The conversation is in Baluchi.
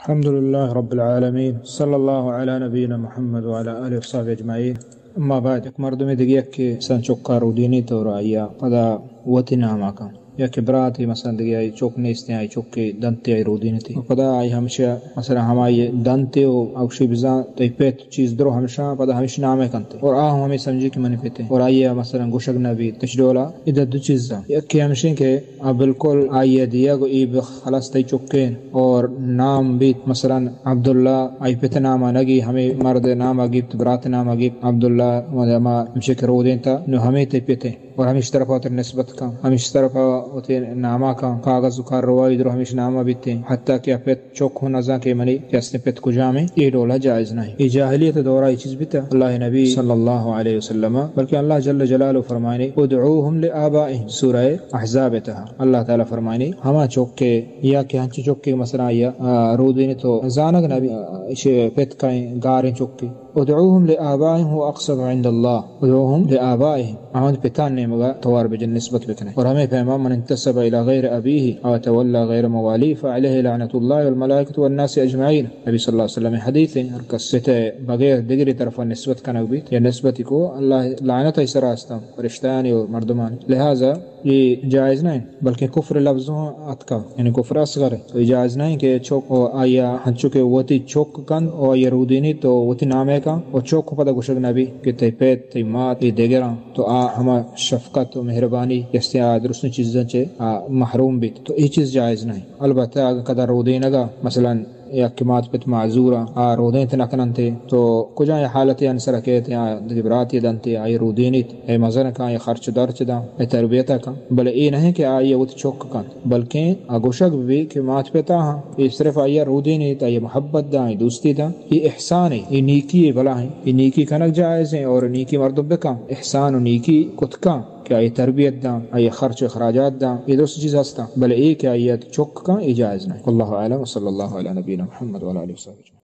الحمد لله رب العالمين، صلى الله على نبينا محمد وعلى آله وصحبه أجمعين. أما بعد، یک مردمے دگہ یکے مثلاً چکا رودینیت اور آئی ءَ پدا وتی نام ءَ کن، یا کہ براتے مثلاً دگہ آئی چک نیستیں، آئی چکے دنتے آئی رودینیت، پدا آئی ہمشی ءَ مثلاً ہمائی دنتے و اوشی بزاں تئی پت چیز درو ہمشاں پدا ہمش نام ءَ کنت اور آ ہم ہمے سمجھی کہ منی پت انت اور آئی ءَ مثلاً گوشگ نہ بیت۔ اش ڈولا ادا دو چیزاں، یکے ہمشیں کہ آ بالکل آئی ءَ دیگ و اے بخ خلاص تئی چکیں اور نام بیت مثلاً عبداللہ، آئی پت نام ءَ نگی، ہمے مرد نام ءَ گیپت، برات نام ءَ گیپت عبداللہ، ہما ہمشی کہ رودینتا، نو ہمے تئی پت انت اور ہمیش طرف ءَ تر نسبت کن، ہمیش طرف ءَ وتی نام ءَ کن، کاغذ و کارروائی درو ہمیش نام ءَ بیتیں، حتیٰ کہ آ پت چک ہوں نزاں کہ منی کہ استیں پت کجامیں، اے ڈولا جائز نہ انت۔ اے جاہلیت دورا اے چیز بیتا، اللہ نبی صلی اللہ علیہ وسلم، بلکہ اللہ جل جلالہ فرمائنی، ادعوهم لآبائهم، سورہ احزاب تہا اللہ تعالی فرمائنی، ہما چکے یا کہ ہنچو چکے مثلاً آئی ءَ، آ، رودینیت و زانگ نبی، آ، اش پت کئیں گاریں چکے، ادعوهم لآبائهم هو أقسط عند الله، ادعوهم لآبائهم، آہند پتان نیمگا توار بجن، نسبت بکنے۔ اور ہمے پیما من انتسب إلى غير أبيه أو تولى غير مواليه فعليه لعنة الله والملائكة والناس أجمعين۔ نبی صلی اللہ علیہ وسلم حدیث ہیں، ہر کس پت بغیر دگری طرف نسبت کنگ بیت یا نسبتی کو، اللہ لعنت ای سرا استم، فرشتانی و مردمانی۔ لہذا اے جائز نہ انت، بلکہ کفر لفظ ہوں اتکا، یعنی کفر اصغر انت۔ تو اے جائز نہ انت کہ چک و آئی ءَ ہنچو کہ وتی چک کنت و آئی ءَ رودینیت و وتی نام ءَ کنت و چک پدا گوشگ نہ بیت کہ تئی پت، تئی مات، اے دگراں، تو آ ہما شفقت و مہربانی کہ استیں آ درستیں چیزاں چہ آ محروم بیت۔ تو اے چیز جائز نہ انت۔ البتہ اگاں کدا رودینگا مثلاً یک مات پت معذوراں، آ رودینت نہ کننت، تو کجام حالتے آنی سرا کیت، یا دگہ براتے دنت، آئی رودینیت، اے مزن کن، اے خرچ و درچ داں، اے تربیت کن، بلے اے نہ انت کہ آئی وت چک کنت، بلکیں آ گوشگ بہ بیت کہ مات پت آہاں، اے صرف آئی رودینیت، آئی محبت داں، آئی دوستی داں، اے احسانے، اے نیکی بلاہیں، اے نیکی کنگ جائزیں اور نیکی مردم بکن، احسان و نیکی کت کن کہ آئی تربیت داں، آئی خرچ و اخراجات داں، اے درست چیز ہستاں، بلے اے کہ آئی چک کن، اے جائز نہ انت۔ واللہ اعلم، وصلی اللہ علی نبینا محمد وعلی آلہ وصحبہ اجمعین۔